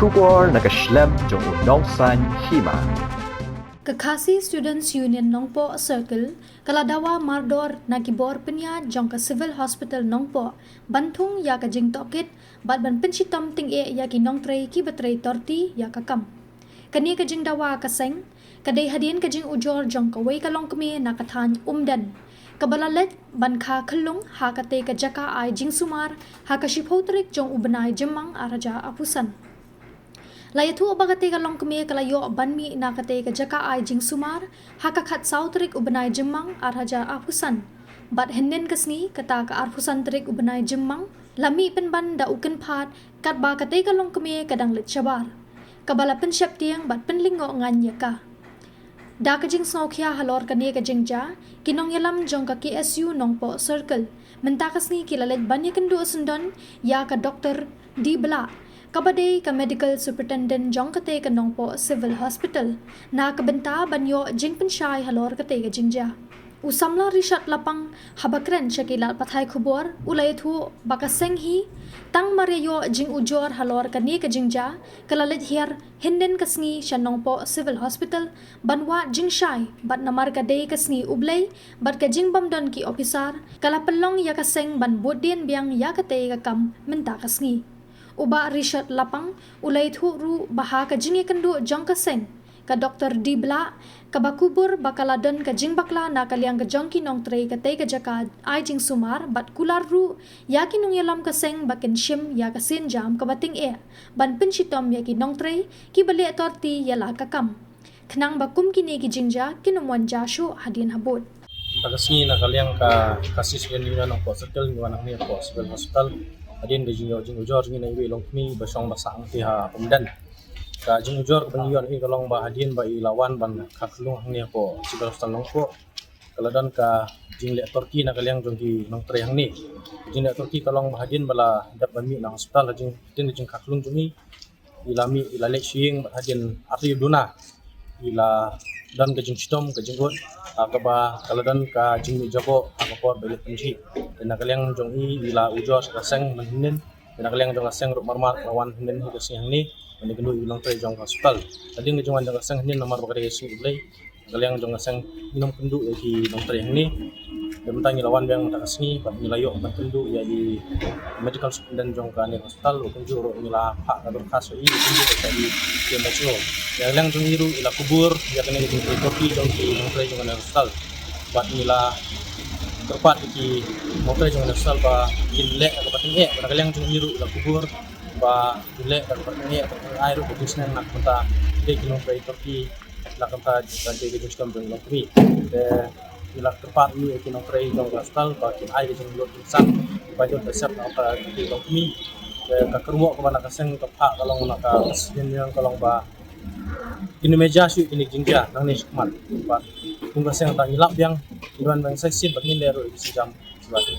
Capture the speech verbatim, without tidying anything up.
Khubor na ka shlem jong u nongsan hima. Ka Khasi Students Union Nongpoh Circle ka la dawa mardor na ki bor pynïaid jong ka Civil Hospital Nongpoh ban thung ïa ka jingtohkit bad ban pynshitom tyngeh ïa ki nongtrei kiba trei torti ïa ka kam. Kane ka jingdawa ka seng ka dei hadien ka jingujor jong kawei ka longkmie na ka thaiñ Umden kaba la leit ban kha khyllung ha katei ka jaka ai jingsumar ha ka shiphew tarik jong u bnai Jymmang ar hajar arphew san. La ïathuh ba katei ka longkmie ka la ïoh ban mih na katei ka jaka ai jingsumar ha ka khatsaw tarik u bnai Jymmang ar hajar arphew san. Bad hynnin ka sngi, kata ka arphew san tarik u bnai Jymmang, la mih pynban da u kynphad katba katei ka longkmie ka dang leit shabar, kaba la pynsheptieng bad pynlyngngoh ngan ïa ka. Da ka jingsngewkhia halor kane ka jingjia, ki nongïalam jong ka K S U Nongpoh Circle mynta ka sngi ki la leit ban ïakynduh syndon ïa ka Doktor D Blah, kaba dei ka Medical Superintendent jong katei ka Nongpoh Civil Hospital, na ka bynta ban ïoh jingpynshai halor katei ka jingjia. U samla Richard Lapang haba kren sha ki lad pathai khubor u la ïathuh ba ka seng hi tang mar ïa ïoh jingujor halor kane ka jingjia ka la leit hiar hynnin ka sngi sha Nongpoh Civil Hospital ban wad jingshai bad namar ka dei ka sngi U Blei bad ka jingbym don ki ophisar ka la pynlong ïa ka seng ban bud dien biang ïa katei ka kam mynta ka sngi. U Bah Richard Lapang u la ïathuh ruh ba ha ka jingïakynduh jong ka seng, ka Doktor D Blah, kaba kubur ba ka la don ka jingbakla na ka liang ka jong ki nongtrei katei ka jaka ai jingsumar bad kular ruh ïa ki nongïalam ka seng ba kin shim ïa ka sienjam kaba tyngeh ban pynshitom ïa ki nongtrei kiba leh torti ïa la ka kam, khnang ba kum kine ki jingjia kin ym wan jia shuh hadien habud. Mynta ka sngi na ka liang ka Khasi Students Union Nongpoh Circle ngi wan hangne hapoh Civil Hospital hadien ka jingïoh jingujor jong ngi na iwei i longkmie ba shong ba sah hangtei ha Umden. Ka jingujor kaba ngi ïoh na i ka long ba hadien ba i la wan ban kha khyllung hangne hapoh Civil Hospital Nongpoh, ka la don ka jingleh torti na ka liang jong ki nongtrei hangne. Ka jingleh torti ka long ba hadien ba la dep ban mih na hospital, hadien ka jingkha khyllung jong i, i la mih, i la leit sha ïing bad hadien artylli duna i la don ka jingshitom, ka jingud, ha kaba ka la don ka jingmih jaboh ha ka por ba i leit pynjhieh. Te na ka liang jong i, i la ujor sha ka seng mynhynnin. Te na ka liang jong ka seng ruh marmar ka la wan hynnin hi ka sngi hangne ban ïakynduh ïa ki nongtrei jong ka hospital. Hadien ka jingwan jong ka seng hynnin namar ba ka dei ka sngi U Blei, na ka liang jong ka seng ngim kynduh ïa ki nongtrei hangne. Te mynta ngi la wan biang mynta ka sngi bad ngi la ïoh ban kynduh ïa i Medical Superintendent jong kane ka hospital, u kumjuh ruh ngi la phah ka dorkhas ïa i, u kumjuh ruh ïa i K M H O. Na ka liang jong i ruh i la kubur ïa kane ka jingtrei torti jong ki nongtrei jong kane ka hospital. Bad ngi la kyrpad ïa ki nongtrei jong kane ka hospital ba kin leh da kaba tyngeh, na ka liang jong i ruh i la kubur ba kin leh da kaba tyngeh, ba kin ai ruh ka jingsneng na ka bynta ki nongtrei torti, na ka bynta ka jingtrei ka jingshitom jong i longkmie. Te ngi la kyrpad ïa ki nongtrei jong ka hospital ba kin ai ka jinglut jingsan, ba kin lut da sep na ka bynta ki longkmie. Te ka kyrwoh kaba na ka seng ka phah ka long, na ka seng ka long ba kin ym jia shuh kine ki jingjia nangne shakhmat. Bad kum ka seng ta ngi lap biang, ngi wan biang sa shisien bad ngin leh ruh ïa ki sienjam shuwa te.